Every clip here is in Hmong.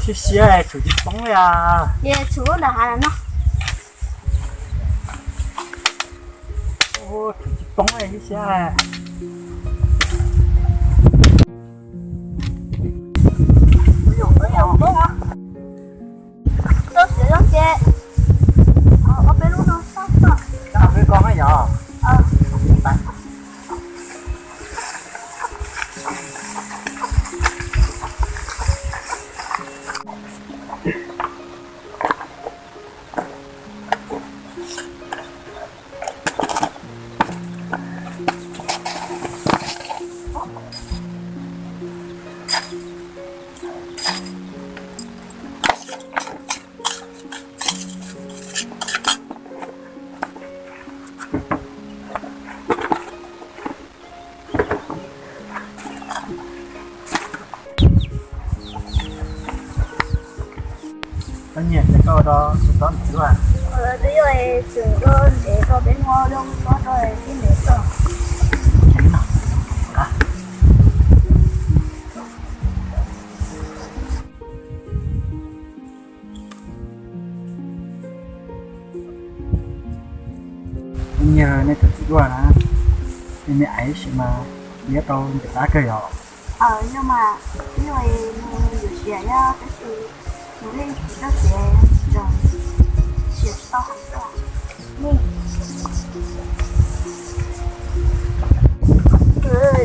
Siab siab, tshum tsis poob li as. Ces tshum lub nram hav no. Tshum tsis poob li, siab siab. Tau siav zog ces ob peb lub no xwb. Koj nyiam ces koj ua rau kuv txob ntev luaj. Twb yog tseem ua ntev rau peb muab lub txob rau tib ntev txog. Nyiam nej tus txiv duaj na, nej me aiv ib sim mas yuav tau nce qab kawg yom. Yog mas, ib yam nws yuav siav yog tab sis nws yeej tsis txawj siav, tseem siav tsis tau heev.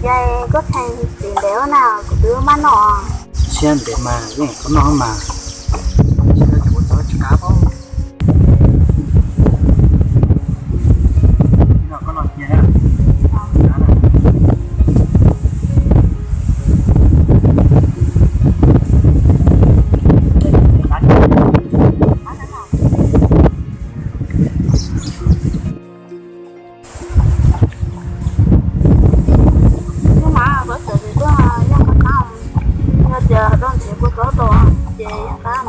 Ces koj txhais txiv ntev na, kuv twb maj noj. Siab ntev mas yeej koj noj mas, tsis txhob tsis qab pob. Koj noj cia na. Hnub no kuv txawm tus duaj yeej qab qab, yog tias rau nrhiav kua txob tau ces yeej qab.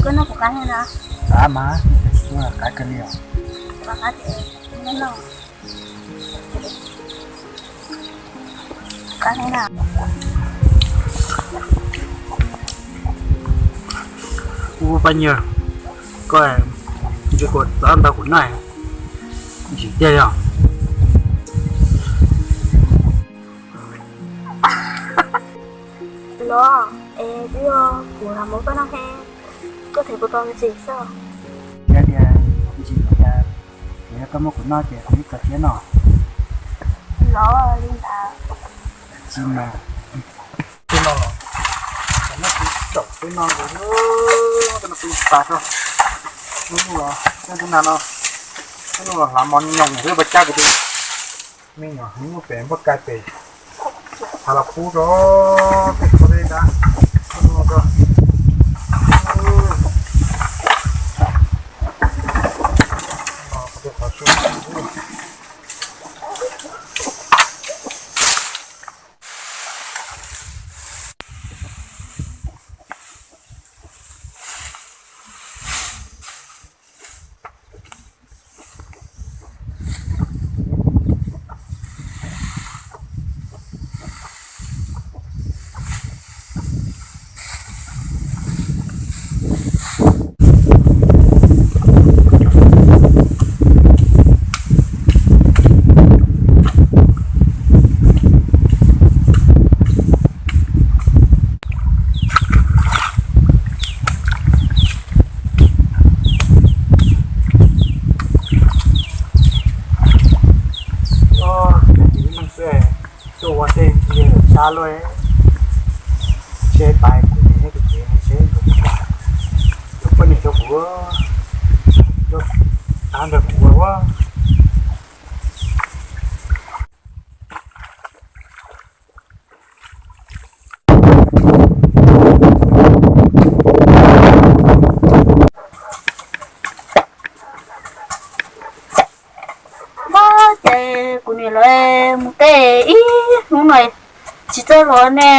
Koj noj puas qab thiab na? Qab mas, qab kawg li os. Qab qab ces noj noj. Ub, Paj Nyuag, koj ntsis kua txob ntau kuv noj, ntsim tiag li os. Los, es twb yog kuv los muab koj noj thiab, koj thiaj kuv tau me ntsis xwb. Yog tias ntsim tias, yog koj muab kuv noj ces kuv yeej tau siab noj. Los li ntawd. Tsis mas. Tsis no los, tsis tsaum tsis no ntawd, tsis no tsis tas tso. Hnub no, hnub no, hnub no hlav mov nyoos xwb, pas cab kuv tus me nyuam hnub pem npoj kai pem, thav los pub rau pem txhua dej dab. Tuaj ua tej ntsia sab luaj, seb pais kuv niam thiab kuv txiv seb nkawd puas kam, nkawd poj niam rau kuv, rau, tab ntawd kuv ua ua. Npab ces kuv niam lawv mus tej ib hnub no tsis txawj los ne.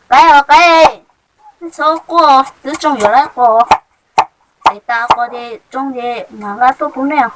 Qaib os qaib, txhob quaj, twb tsoo yuav lawm quaj. Ces tas quaj ces tsoo ces mam nqa tuaj pub nej os.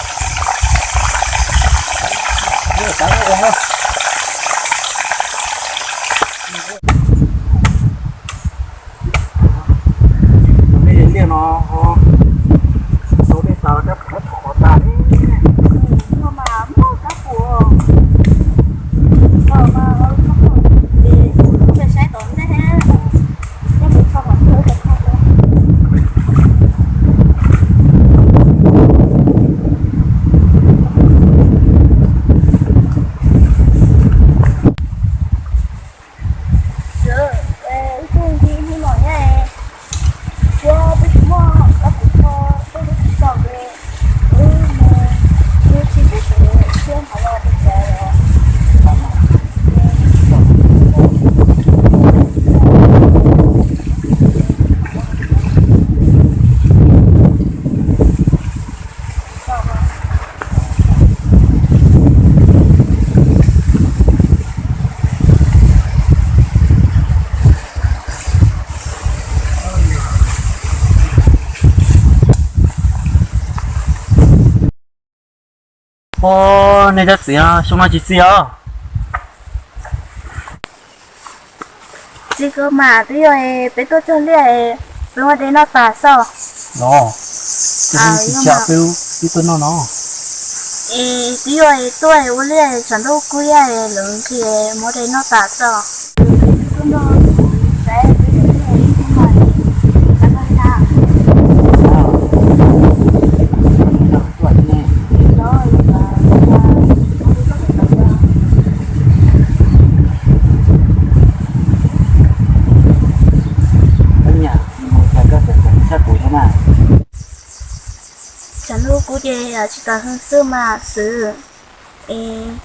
Liaj no, xaus dej tas los kab phuam qhov tas li. Ua, nej cov txiv xyoo no tsis txi os? Txiv kawg mas, twb yog peb tuaj txog liaj, peb ua dej noj tas xwb. Los, peb tsis tsa peb twb tuaj noj no. Es twb yog tuaj ua liaj tshav ntuj kub yaj lawv nqhis muab dej noj tas xwb. Tshav ntuj kub ces tsis tas hwj xwb mas xwb. Es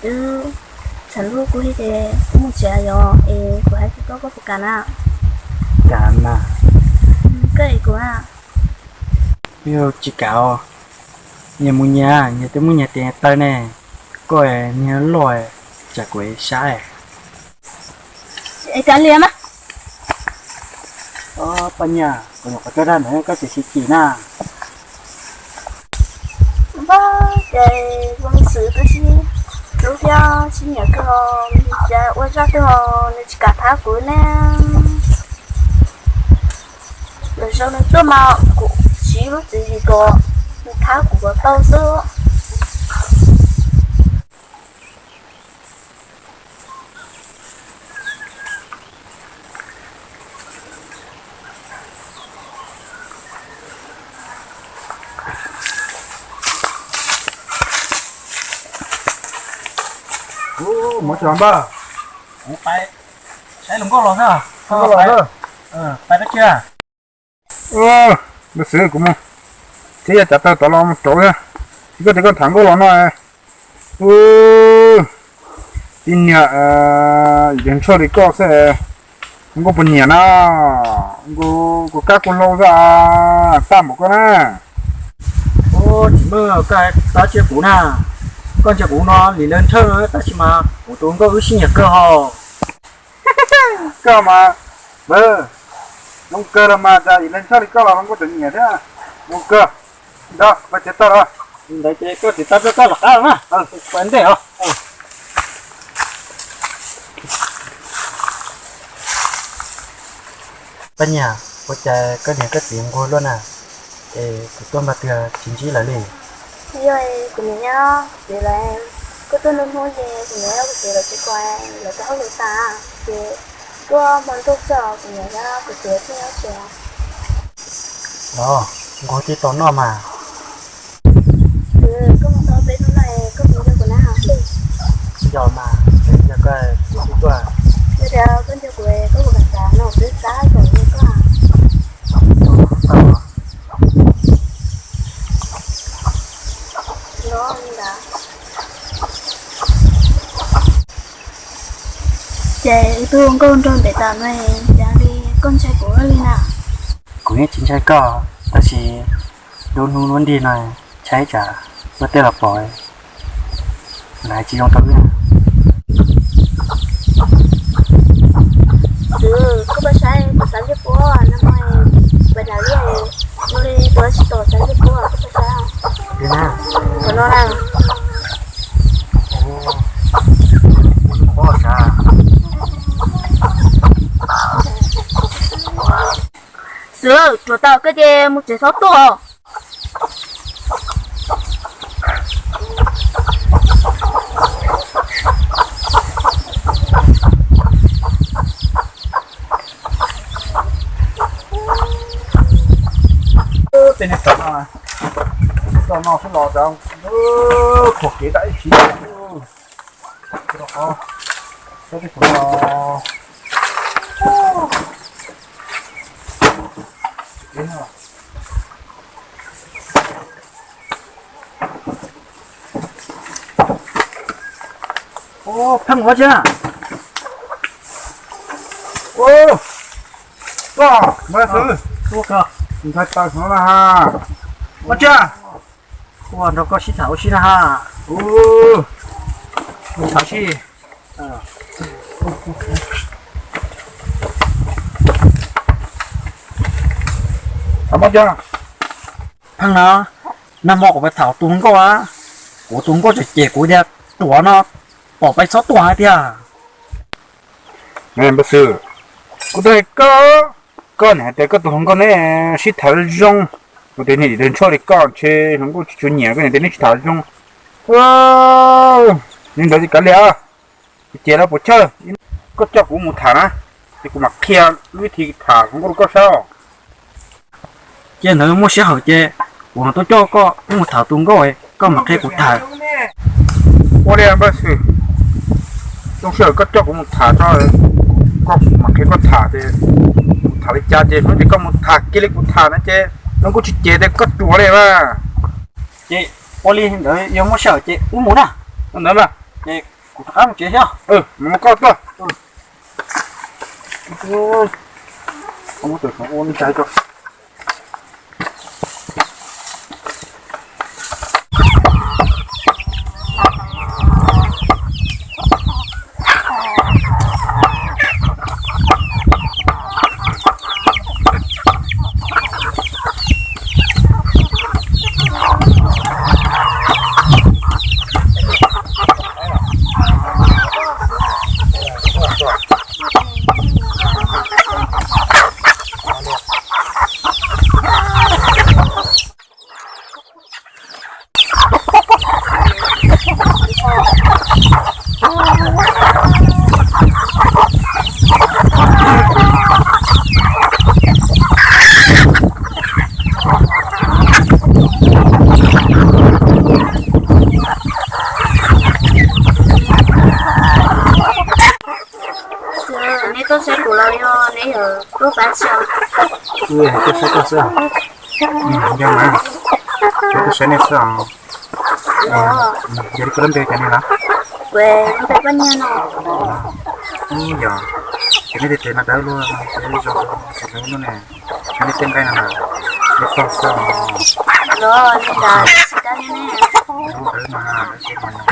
twb tshav ntuj kub ces kuv mus tsev yom, es kuv hais tsis tau koj puas kam na. Kam mas. Koj es kuv na. Tsis kam os. Nyias mus nyias, nyias twb muaj nyias tes taw ne. Koj niag loj, tsam kuv sab. Es kav liam mas. Paj Nyiaj, kuv nyuam qhuav coj dag ntawd koj tsis xis chim na. Npaj ces kuv xwm tab sis lub thiab sib nyiam kawg, cas ua zaj twg ho nws tsis kam thab kuv ne. Lwm zaus nws tuaj mas kuv siv lub tswv yim kom nws thab kuv kom tau xwb. Mus tsis los npawg, kuv pais saib hluas nkauj los xwb. Hluas nkauj los xwb. Pais pab tsiaj. Npawg xwb, kuv mus thiab yog cav taw tod los mus rauv thiab. Koj tias koj tham nkauj los no. Tib niag yawg ntshaw li koj xwb, nkauj puas nyiam na? Nkauj kuj kab kuj hlau xwb, tag npaum koj na. Tsis muaj, koj hais tau tsiaj kuv na. Koj ntsia kuv no li lawv ntshaw tab sis mas kuv tus nkauj wb sib nyiam kawg hos. Koj mas, zoo kawg los mas, cas yim leej ntshaw li koj los nkauj tseem nyiam thiab. Zoo kawg. Nrog koj txiav tau los. Ntawd ces koj txiav tau koj los qab los na. Pais ntej os. Paj Nyiaj, ua cas koj niam koj txiv nquag luaj na, es kuv tuaj npaj twg tsis ntsib lawv li. Yog kuv niam nyob kuv txiv lawv, kuv tuaj nruab hnub ces kuv niam nyob kuv txiv lawv tsis kom lawv tus hauj lwm tas, ces tuaj hmo ntuj xwb kuv niam nyob kuv txiv lawv thiaj nyob tsev. Los, nquag thiaj tau noj mas. Koj mus tau peb hnub no koj puas nco kuv na? Nco mas, nco koj, kuv twb tuaj. Yog tias koj nco kuv, koj puas kam txav no kuv twb txav kom nco koj. Los li ntawd. Ces wb tuaj ua nkauj nraug ntev tas no, cas li koj ntshai kuv ua luaj li na? Kuv yeej tsis ntshai koj, tab sis lub hnub lub ntiag no ntshai tsam luag tej los pom, lawv tsis zoo rau wb. Xwb, koj puas saib kuv xav ncej puab no mas, puas dav li, no li tus tsis tau xav ncej puab, koj puas saib? Li na, tus no na. Xwb, ruam tau koj ces mus tsev txhob tuaj. Tej niag tsov no, tsov no xwb los rau, khuam kev tau ib sim. Pheej ua tsi? Koj, ntshai tawm no na ha. Ua tsi? Ua nrog koj sib tham ua si na ha. Tham si. Pheej no, nag hmo kuv pais tham tus hluas nkauj a, kuv tus hluas nkauj tseem cem kuv tias ruam no, pom pais txhob tuaj hais tiag. Npawg Xwm, kuv twb hais koj, koj niam hais tias koj tus hluas nkauj neb sib tham zoo, kuv tias niag dim ntsho li koj ntshe hluas nkauj tsis tshua nyiam koj niam tias neb sib tham zoo. Li ntawd ces kav liam, ces los puas chawj, koj coj kuv mus tham na, ces kuv mam qhia lub vib thi tham hluas nkauj rau koj saib. Ces ntawd muaj sij hawm ces kuv mam tuaj coj koj wb mus tham tus nkauj, koj mam qhia kuv tham. Ua li npawg Xwm, zoo sij hawm koj coj kuv mus tham tso, koj mam qhia koj tham ces kuv tham li cas ces hnub ces koj mus tham kiag li kuv tham na ces hluas nkauj tsis cem tias koj ruam li mas. Ces ua li ntawd yog muaj sij hawm ces wb mus na. Ua ntawd mas. Ces kuv rov qab mus tsev thiab. Mus koj tuaj. Xwb, neb tuaj saib kuv los yog neb yuav tuaj pab tsi? Tuaj saib koj xwb. Yog mas, tuaj saib nej xwb os. Yog li koj lub npe cas ne los? Kuv lub npe Paj Nyiaj no. Yog, ces nej tej tsev no dawb luaj, zoo, zoo ne. Nej tej nqaij no na, nej tau xwb os. Los li ntawd tsis dab li ne. Lub dawb mas, dawb mas, tsis zoo mas, nej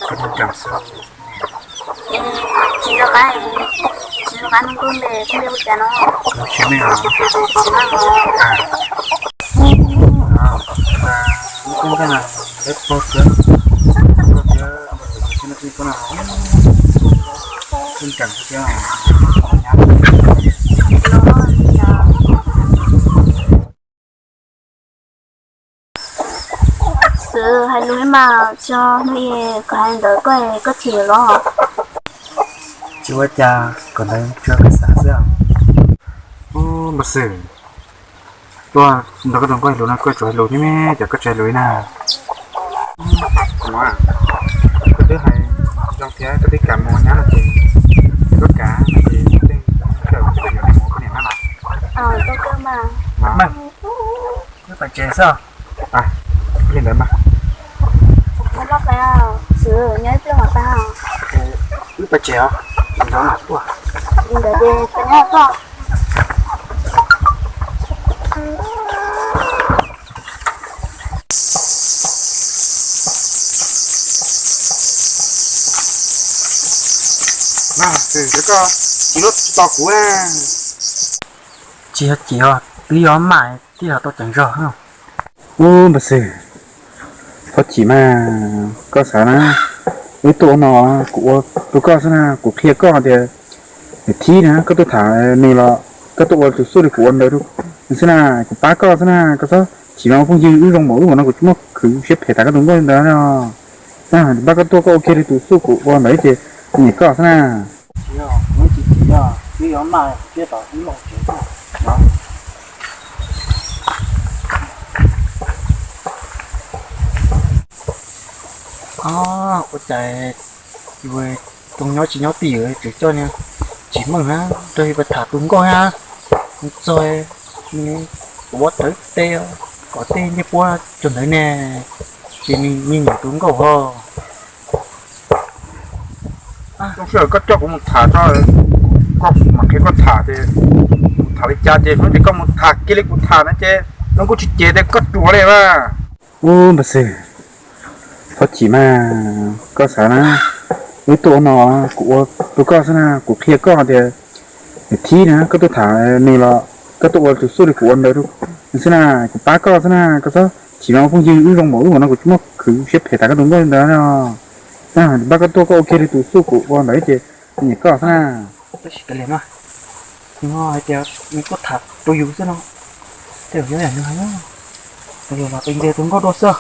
tej nqaij xwb. Tsis nco qab, tsis nco qab nug koj npe, koj npe ua cas no? Tsis meej os. Tsis meej os. Koj npe na, dawb paug thiab, dawb paug thiab, koj npe thiab. Xwb, hais lus ib mas, tso hnub ib koj hais ntawd koj, koj chim los? Tsis ua cas, kom ntawd tsuas koj xav xwb. Npawg Xwm, tuaj nrog koj tus nkauj hais lus no koj tsuas hais lus thiab ne, cas koj tsis hais lus li na? Koj twb hais zoo thiab koj twb kam mus nyab no ces koj kam no ces tej zaum koj yuav mus koj niam na los? Wb pais tsev xwb. Li ntawd mas. Wb pais tsev os, nrog mas tuaj. Li ntawd ces pais nyob tuaj. Mas Xwm, koj tsis hlub tsis tau kuv. Tsis yog cim os, twb yog maj thiaj los tau ceev zog. Ub, Npawg Xwm, txhob chim mas, koj xav na, wb tuaj ua no, kuv ua rau koj xwb na, kuv qhia koj tias thib na, koj tuaj tham nws los koj tuaj ua tus xuj li kuv ua ntawd rau nws xwb na, kuv pab koj xwb na, koj txhob chim mas ua phooj ywg, wb zoo npaum wb npaum no kuv tsis muaj khwv siab phem tham koj tus nkauj li ntawd no. Pab koj tuaj koj ua kiag li tus xuj kuv ua ntawd ces kuv nyiam koj xwb na. Ua cas yus tus nyob tsis nyob twj ywm tseem coj niag tsis meej na, rau yus pab tham tus nkauj na, txog tus ua rawv tes kom tej ncej puab rau ntawd ne, ces nws nyiam tus nkauj ho. Zoo sij koj coj kuv mus tham tso, koj mam qhia koj tham ces kuv tham li cas ces hnub ces koj mus tham kiag li kuv tham na ces hnub kuj tsis ces tias koj ruam li mas. Ub, Npawg Xwm, txhob chim mas, koj xav na, wb tuaj ua no, kuv ua rau koj xwb na, kuv qhia koj tias thib na, koj tuaj tham nws los koj tuaj ua tus xuj li kuv ua ntawd rau nws xwb na, kuv pab koj xwb na, koj txhob chim mas ua phooj ywg, wb zoo npaum wb npaum no kuv tsis muaj khwv siab phem tham koj tus nkauj li ntawd no. Pab koj tuaj koj ua kiag li tus xuj kuv ua ntawd ces kuv nyiam koj xwb na. Tab sis kav liam na, nws hais tias nws tuaj tham rau yus xwb no, tej zaum yog yam nws hais, tej zaum los pes ntes tus nkauj dua xwb.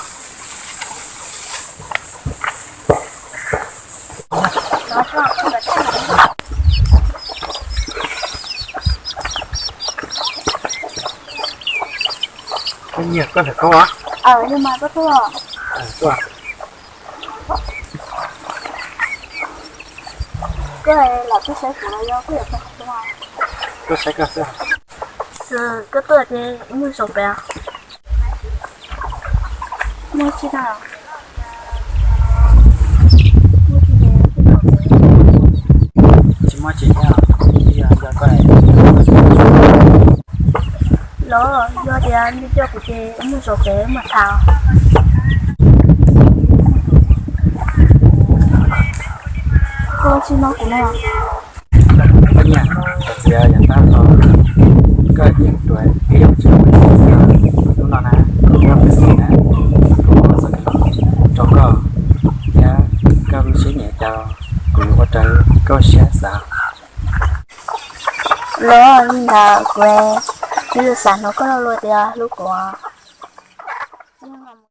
Koj nyiam koj ntawm koj a? Tuaj. Koj los tuaj saib kuv los yog koj yuav tuaj? Tuaj saib koj xwb. Xwm, koj tuaj ces muaj zaum pem? Muaj tsis tau. Tsis muaj tsis thiab, yog koj los yog tias nws coj kuv ces muaj zaum pem mam tham. Koj tsis hnov kuv no. Koj nyiam, koj txiv yav tag los koj yeej tuav ib yam tsis muaj xwm xwb. Hnub no na, kuv yog Npawg Xwm na, kuv muab txoj kev los rau koj, thiab koj lub siab nyiam cas kuv yuav ua raws koj siab xav. Los li ntawd kuv yuav xav hnov koj lo lus tias hlub kuv.